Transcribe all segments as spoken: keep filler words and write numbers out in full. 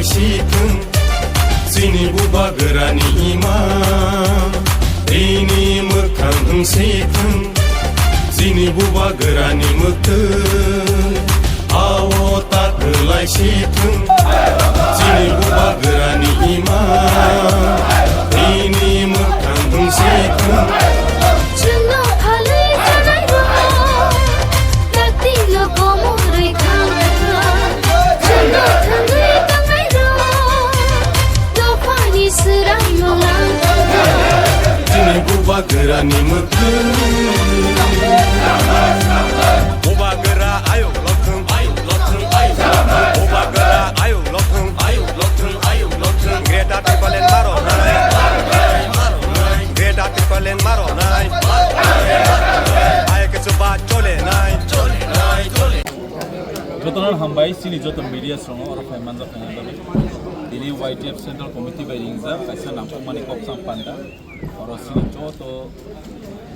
Sithung, chini bubagrani ima, bini mwkhang wng sithung, chini bubagrani mwktwi, ao ta kwlai sithung, chini bubagrani ima, bini mwkhang wng sithung. Chwngno phalwi tanairok, dakti no komorwi thangkha. Chwngno thangwi tanairok, dophani swrangno langkha. Chini bubagrani mwktwi. Bubagra ayuk lothung, ayuk lothung, ayuk lothung. Bubagra ayuk lothung, ayuk lothung, ayuk lothung. Greater Tipraland maro nai. Greater Tipraland maro nai. Ayuk chuba chole nai. Jotono hambai, chini joto media srongno oro phai manjak nai bagwi. Tini Y T F Central Committee bai ringjak kaisa nangkukmani kok sam panda. Oro chini joto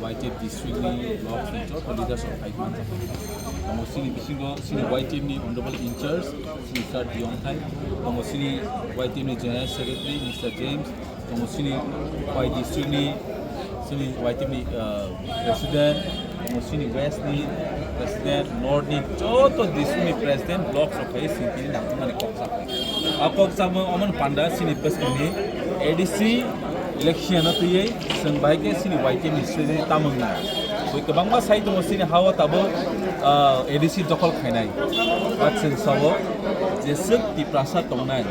Y T F district ni block ni joto leaders rok phai manjak. Tongo chini bisingo chini Y T F ni honorable in charge, chini sir Dion Thai. Tongo chini Y T F ni general secretary, Mister James. Tongo chini Y district ni, chini Y T F ni, uh, president, tongo chini west ni president, north ni joto district ni president, block rok phai sini tini nangkukmani kok sa. A kok samo oman panda chini bwskangni A D C election no twiwi chwng bai khe chini Y T F ni sri tamung na. Bui kwbangma sai tongo chini hao tabuk, ah, A D C dokhol khainai. But chwng sao jeswk Tiprasa tongnai,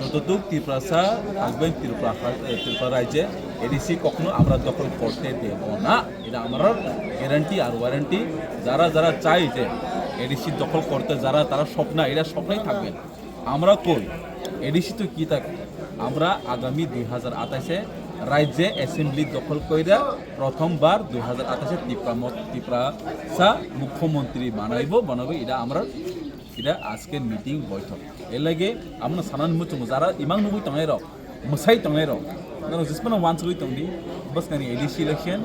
jototuk Tiprasa thakben Tripura ha-, eh, Tripura raijye A D C kokno amra dokhol korte debo na. Eta amra guarantee ar warranty. Jara jara chai je A D C dokhol korte jara tara sopna, eta sopnai thakben. Amra koi A D C to ki tak? Amra agami dui hazar atais e raijye assembly dokhol koira prothom bar dui hazar atais e Tipra mot-, Tiprasa mukhyamantri banaibo, banaibo ida amra ida ajke meeting boithok. Elage amno sanani muchungo jara imang nugui tongnai rok, mwsai tongnai rok, norok jismano wansugui tongdi, bwskangni A D C election,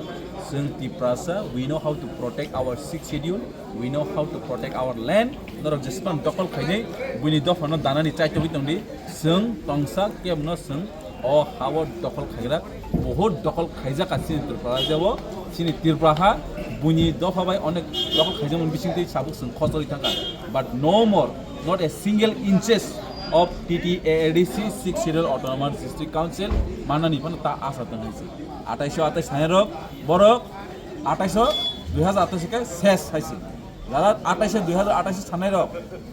chwng Tiprasa, we know how to protect our sixth schedule. We know how to protect our land. Norok jespan dokol khainai, buini dophano danani chaitogwi tongdi. Chwng tongsa kebno chwng o hao dokol khaigra, bohut dokol khaijak ka chini Tripura rajyo, chini Tripura ha, buini dopha bai onek dokol khaijakmani bisingtwi sabuk chwng khosori thangkha. But no more, not a single inches of T T A A D C, Sixth Schedule Autonomous District Council, manani phano ta asa tonghaisi. Atais o atais sanai rok, borok atais o dui hazar atais khe ses haisi. Jara atais o dui hazar atais sanai rok,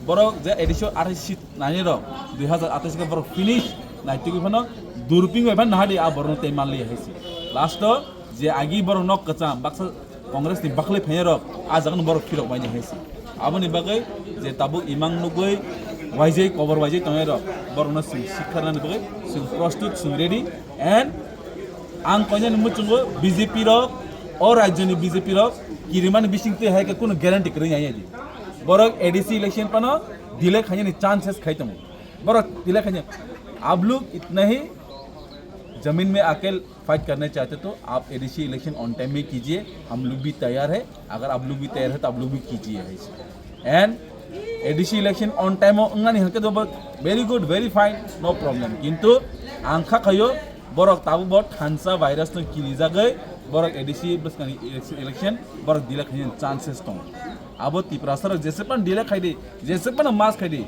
borok je A D C o atais seat nai rok, dui hazar atais khe borok finish, naitugwi phano durping bai phano nahadi a borokno tei manliya haisi. Last o je agi borok nok kwcham baksa Congress ni bakhli phai rok, a jaga no borok phirok bai haisi. Aboni bagwi je tabuk imang nugwi waijai kobor waijai tongnai rok, borokno chwng sikharnani bagwi chwng prostut, chwng ready, and ang koinani muchungo B J P rok, o rajyoni B J P rok kirimani bisingtwi hai khe kunu guarantee kwrwi ya di. Borok A D C election phano delay khainani chances khai tongo. Borok delay khaina, "आप लोग इतना ही जमीन में आके फाइट करना चाहते तो आप A D C election on time में कीजिए, हम लोग भी तैयार है, अगर आप लोग भी तैयार है तो आप लोग भी कीजिए," hai se. And A D C election on time o wngnani hwnkhe to bo very good, very fine, no problem. Kintu ang kha khayo borok tabuk bo thansa virus no kirijagwi borok A D C bwskangni election, election borok delay khaina chances tongo. Abo Tiprasa rok jesepano delay khaidi, jesepano mas khaidi,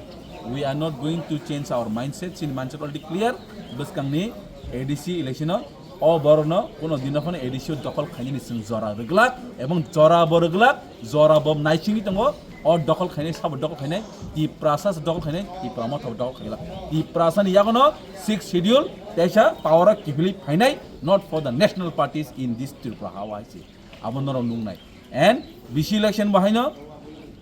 we are not going to change our mindset. Chini mindset already clear. Bwskangni A D C election o, o borokno kuno dino phano A D C o dokol khainani chwng jora rwglak, ebong jora bo rwglak, jora bo naisingwi tongo. O dokol khainai, sabo dokol khainai, Tiprasa se dokol khainai, Tipra Motha bo dokol khailak. Tiprasa ni yagono Sixth Schedule teisa power o kiphilwi phainai, not for the national parties in this Tripura hawa hai se. Abo norok nungnai. And B C election bo haino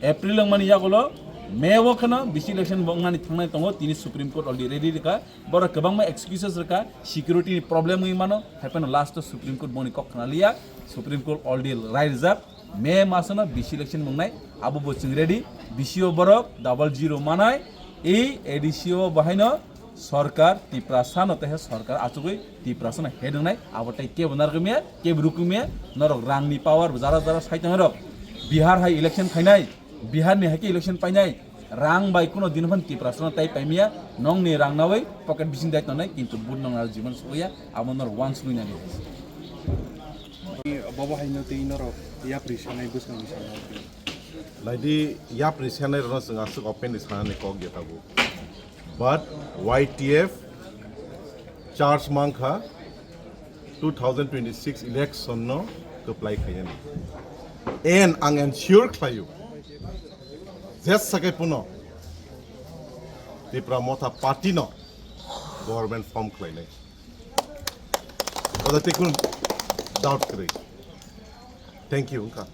April wngmani yagulo May o kheno B C election bo wngnani thangnai tongo, tini Supreme Court already ready rwkha. Borok kwbangma excuses rwkha, security ni problem wngwi mano, hai phano last o Supreme Court boni kok khna liya, Supreme Court already rai rijak, May masono B C election wngnai, abo bo chwng ready, B C o borok double zero manai, ei A D C o bo haino sorkar Tiprasa no tei sorkar achugwi Tiprasa no head wngnai, abo tei kebo narwkmiya, kebo rwkmiya, norok rangni power jara jara sai tongnai rok, Bihar hai election khainai, Bihar ni hai khe election painai, Rang bai kuno din phan Tiprasano tai paimya, nongni rang nawi pocket bising dai tongnai, kintu but nong aro jibon suya, abo nor wan sui nani. Bobo haino tei norok yapri sanai bwskango sanai. Laidi, yapri sanai rwno chwng aswk openly sanani kok ya tabuk. But Y T F charge mankha two thousand twenty-six election no kwplai khayani. And ang ensure khlaio, jesa khe puno Tipra Motha Party no government form khlainai. Oda tei kunu doubt kwrwi. Thank you, wngkha.